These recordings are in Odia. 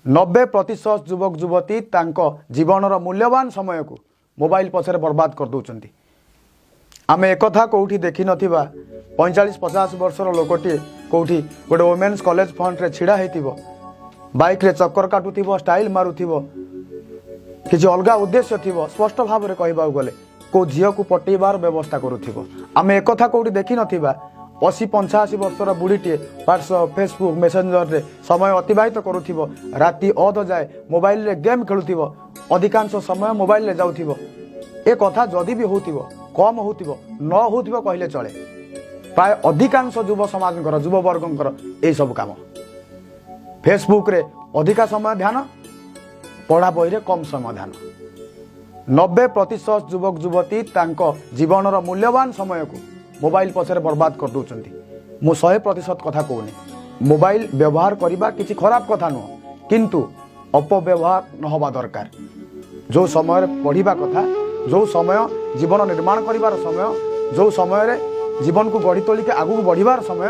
90% ଯୁବକ ଯୁବତୀ ତାଙ୍କ ଜୀବନର ମୂଲ୍ୟବାନ ସମୟକୁ ମୋବାଇଲ ପଛରେ ବର୍ବାଦ କରିଦେଉଛନ୍ତି। ଆମେ ଏକଥା କେଉଁଠି ଦେଖିନଥିବା, 45-50 ବର୍ଷର ଲୋକଟିଏ କେଉଁଠି ଗୋଟେ ଓମେନ୍ସ କଲେଜ ଫ୍ରଣ୍ଟରେ ଛିଡ଼ା ହେଇଥିବ, ବାଇକ୍ରେ ଚକ୍କର କାଟୁଥିବ, ଷ୍ଟାଇଲ ମାରୁଥିବ, କିଛି ଅଲଗା ଉଦ୍ଦେଶ୍ୟ ଥିବ, ସ୍ପଷ୍ଟ ଭାବରେ କହିବାକୁ ଗଲେ କେଉଁ ଝିଅକୁ ପଟେଇବାର ବ୍ୟବସ୍ଥା କରୁଥିବ। ଆମେ ଏକଥା କେଉଁଠି ଦେଖିନଥିବା, 80-85 ବର୍ଷର ବୁଢ଼ୀଟିଏ ହ୍ୱାଟ୍ସଅପ୍, ଫେସବୁକ୍, ମେସେଞ୍ଜରରେ ସମୟ ଅତିବାହିତ କରୁଥିବ, ରାତି ଅଧ ଯାଏ ମୋବାଇଲରେ ଗେମ୍ ଖେଳୁଥିବ, ଅଧିକାଂଶ ସମୟ ମୋବାଇଲରେ ଯାଉଥିବ। ଏ କଥା ଯଦି ବି ହେଉଥିବ, କମ୍ ହେଉଥିବ, ନ ହେଉଥିବ କହିଲେ ଚଳେ। ପ୍ରାୟ ଅଧିକାଂଶ ଯୁବ ସମାଜଙ୍କର, ଯୁବବର୍ଗଙ୍କର ଏଇସବୁ କାମ। ଫେସବୁକ୍ରେ ଅଧିକା ସମୟ ଧ୍ୟାନ, ପଢ଼ା ବହିରେ କମ୍ ସମୟ ଧ୍ୟାନ। 90% ଯୁବକ ଯୁବତୀ ତାଙ୍କ ଜୀବନର ମୂଲ୍ୟବାନ ସମୟକୁ ମୋବାଇଲ ପଛରେ ବର୍ବାଦ କରିଦେଉଛନ୍ତି। ମୁଁ 100% କଥା କହୁନି। ମୋବାଇଲ ବ୍ୟବହାର କରିବା କିଛି ଖରାପ କଥା ନୁହଁ, କିନ୍ତୁ ଅପବ୍ୟବହାର ନ ହେବା ଦରକାର। ଯେଉଁ ସମୟରେ ପଢ଼ିବା କଥା, ଯେଉଁ ସମୟ ଜୀବନ ନିର୍ମାଣ କରିବାର ସମୟ, ଯେଉଁ ସମୟରେ ଜୀବନକୁ ଗଢ଼ି ତୋଳିକି ଆଗକୁ ବଢ଼ିବାର ସମୟ,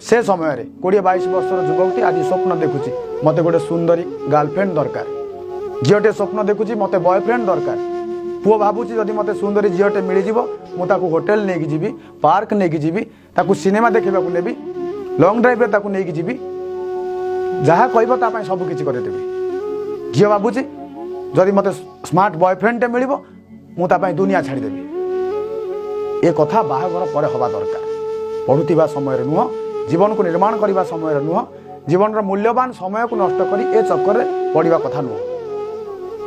ସେ ସମୟରେ 20-22 ବର୍ଷର ଯୁବକଟି ଆଜି ସ୍ୱପ୍ନ ଦେଖୁଛି, ମୋତେ ଗୋଟେ ସୁନ୍ଦରୀ ଗାର୍ଲଫ୍ରେଣ୍ଡ ଦରକାର। ଝିଅଟେ ସ୍ୱପ୍ନ ଦେଖୁଛି, ମୋତେ ବୟଫ୍ରେଣ୍ଡ ଦରକାର। ପୁଅ ଭାବୁଛି, ଯଦି ମୋତେ ସୁନ୍ଦରୀ ଝିଅଟେ ମିଳିଯିବ, ମୁଁ ତାକୁ ହୋଟେଲ ନେଇକି ଯିବି, ପାର୍କ ନେଇକି ଯିବି, ତାକୁ ସିନେମା ଦେଖିବାକୁ ନେବି, ଲଙ୍ଗ ଡ୍ରାଇଭରେ ତାକୁ ନେଇକି ଯିବି, ଯାହା କହିବ ତା ପାଇଁ ସବୁ କିଛି କରିଦେବି। ଝିଅ ଭାବୁଛି, ଯଦି ମୋତେ ସ୍ମାର୍ଟ ବୟଫ୍ରେଣ୍ଡଟେ ମିଳିବ, ମୁଁ ତା ପାଇଁ ଦୁନିଆ ଛାଡ଼ିଦେବି। ଏ କଥା ବାହାଘର ପରେ ହେବା ଦରକାର, ପଢ଼ୁଥିବା ସମୟରେ ନୁହଁ, ଜୀବନକୁ ନିର୍ମାଣ କରିବା ସମୟରେ ନୁହଁ। ଜୀବନର ମୂଲ୍ୟବାନ ସମୟକୁ ନଷ୍ଟ କରି ଏ ଚକ୍କରରେ ପଡ଼ିବା କଥା ନୁହଁ।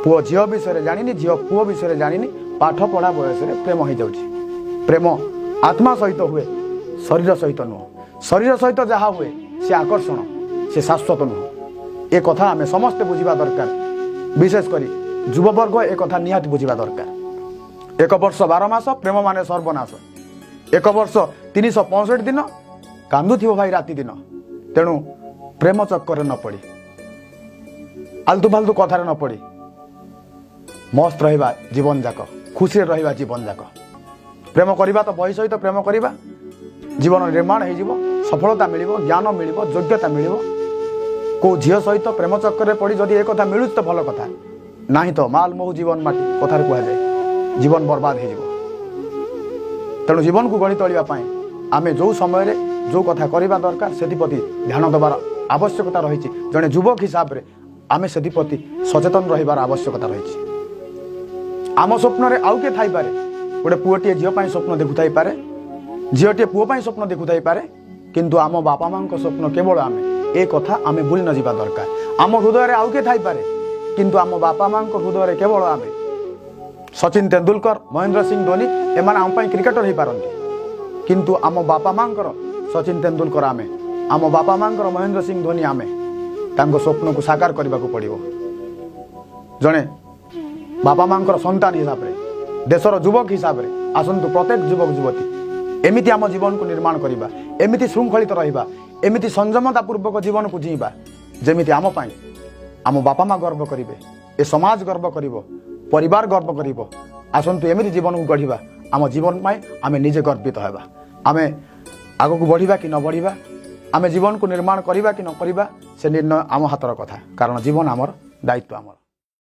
ପୁଅ ଝିଅ ବିଷୟରେ ଜାଣିନି, ଝିଅ ପୁଅ ବିଷୟରେ ଜାଣିନି, ପାଠ ପଢ଼ା ବୟସରେ ପ୍ରେମ ହେଇଯାଉଛି। ପ୍ରେମ ଆତ୍ମା ସହିତ ହୁଏ, ଶରୀର ସହିତ ନୁହଁ। ଶରୀର ସହିତ ଯାହା ହୁଏ ସେ ଆକର୍ଷଣ, ସେ ଶାଶ୍ୱତ ନୁହଁ। ଏ କଥା ଆମେ ସମସ୍ତେ ବୁଝିବା ଦରକାର। ବିଶେଷ କରି ଯୁବବର୍ଗ ଏ କଥା ନିହାତି ବୁଝିବା ଦରକାର। ଏକ ବର୍ଷ 12 ମାସ, ପ୍ରେମ ମାନେ ସର୍ବନାଶ। ଏକ ବର୍ଷ 365 ଦିନ, କାନ୍ଦୁଥିବ ଭାଇ ରାତି ଦିନ। ତେଣୁ ପ୍ରେମ ଚକ୍କରରେ ନ ପଡ଼ି, ଆଲତୁ ଫାଲତୁ କଥାରେ ନ ପଡ଼ି, ମସ୍ତ ରହିବା ଜୀବନ ଯାକ, ଖୁସିରେ ରହିବା ଜୀବନ ଯାକ। ପ୍ରେମ କରିବା ତ ବହି ସହିତ ପ୍ରେମ କରିବା, ଜୀବନ ନିର୍ମାଣ ହେଇଯିବ, ସଫଳତା ମିଳିବ, ଜ୍ଞାନ ମିଳିବ, ଯୋଗ୍ୟତା ମିଳିବ। କେଉଁ ଝିଅ ସହିତ ପ୍ରେମ ଚକ୍କରରେ ପଡ଼ି ଯଦି ଏ କଥା ମିଳୁଛି ତ ଭଲ କଥା, ନାହିଁ ତ ମାଲ ମହୁ ଜୀବନ ମାଟି, କଥାରେ କୁହାଯାଏ, ଜୀବନ ବର୍ବାଦ ହେଇଯିବ। ତେଣୁ ଜୀବନକୁ ଗଢ଼ି ତୋଳିବା ପାଇଁ ଆମେ ଯେଉଁ ସମୟରେ ଯେଉଁ କଥା କରିବା ଦରକାର, ସେଥିପ୍ରତି ଧ୍ୟାନ ଦେବାର ଆବଶ୍ୟକତା ରହିଛି। ଜଣେ ଯୁବକ ହିସାବରେ ଆମେ ସେଥିପ୍ରତି ସଚେତନ ରହିବାର ଆବଶ୍ୟକତା ରହିଛି। ଆମ ସ୍ୱପ୍ନରେ ଆଉ କିଏ ଥାଇପାରେ। ଗୋଟେ ପୁଅଟିଏ ଝିଅ ପାଇଁ ସ୍ୱପ୍ନ ଦେଖୁଥାଇପାରେ, ଝିଅଟିଏ ପୁଅ ପାଇଁ ସ୍ୱପ୍ନ ଦେଖୁଥାଇପାରେ, କିନ୍ତୁ ଆମ ବାପା ମାଆଙ୍କ ସ୍ୱପ୍ନ କେବଳ ଆମେ, ଏ କଥା ଆମେ ଭୁଲି ନ ଯିବା ଦରକାର। ଆମ ହୃଦୟରେ ଆଉ କିଏ ଥାଇପାରେ, କିନ୍ତୁ ଆମ ବାପା ମାଆଙ୍କ ହୃଦୟରେ କେବଳ ଆମେ। ସଚିନ ତେନ୍ଦୁଲକର, ମହେନ୍ଦ୍ର ସିଂ ଧୋନି ଏମାନେ ଆମ ପାଇଁ କ୍ରିକେଟର ହେଇପାରନ୍ତି, କିନ୍ତୁ ଆମ ବାପା ମାଆଙ୍କର ସଚିନ ତେନ୍ଦୁଲକର ଆମେ, ଆମ ବାପା ମାଆଙ୍କର ମହେନ୍ଦ୍ର ସିଂ ଧୋନି ଆମେ। ତାଙ୍କ ସ୍ୱପ୍ନକୁ ସାକାର କରିବାକୁ ପଡ଼ିବ। ଜଣେ ବାପା ମାଆଙ୍କର ସନ୍ତାନ ହିସାବରେ, ଦେଶର ଯୁବକ ହିସାବରେ, ଆସନ୍ତୁ ପ୍ରତ୍ୟେକ ଯୁବକ ଯୁବତୀ ଏମିତି ଆମ ଜୀବନକୁ ନିର୍ମାଣ କରିବା, ଏମିତି ଶୃଙ୍ଖଳିତ ରହିବା, ଏମିତି ସଂଯମତା ପୂର୍ବକ ଜୀବନକୁ ଜିଇଁବା, ଯେମିତି ଆମ ପାଇଁ ଆମ ବାପା ମା ଗର୍ବ କରିବେ, ଏ ସମାଜ ଗର୍ବ କରିବ, ପରିବାର ଗର୍ବ କରିବ। ଆସନ୍ତୁ ଏମିତି ଜୀବନକୁ ଗଢ଼ିବା, ଆମ ଜୀବନ ପାଇଁ ଆମେ ନିଜେ ଗର୍ବିତ ହେବା। ଆମେ ଆଗକୁ ବଢ଼ିବା କି ନ ବଢ଼ିବା, ଆମେ ଜୀବନକୁ ନିର୍ମାଣ କରିବା କି ନ କରିବା, ସେ ନିର୍ଣ୍ଣୟ ଆମ ହାତର କଥା। କାରଣ ଜୀବନ ଆମର, ଦାୟିତ୍ୱ ଆମର।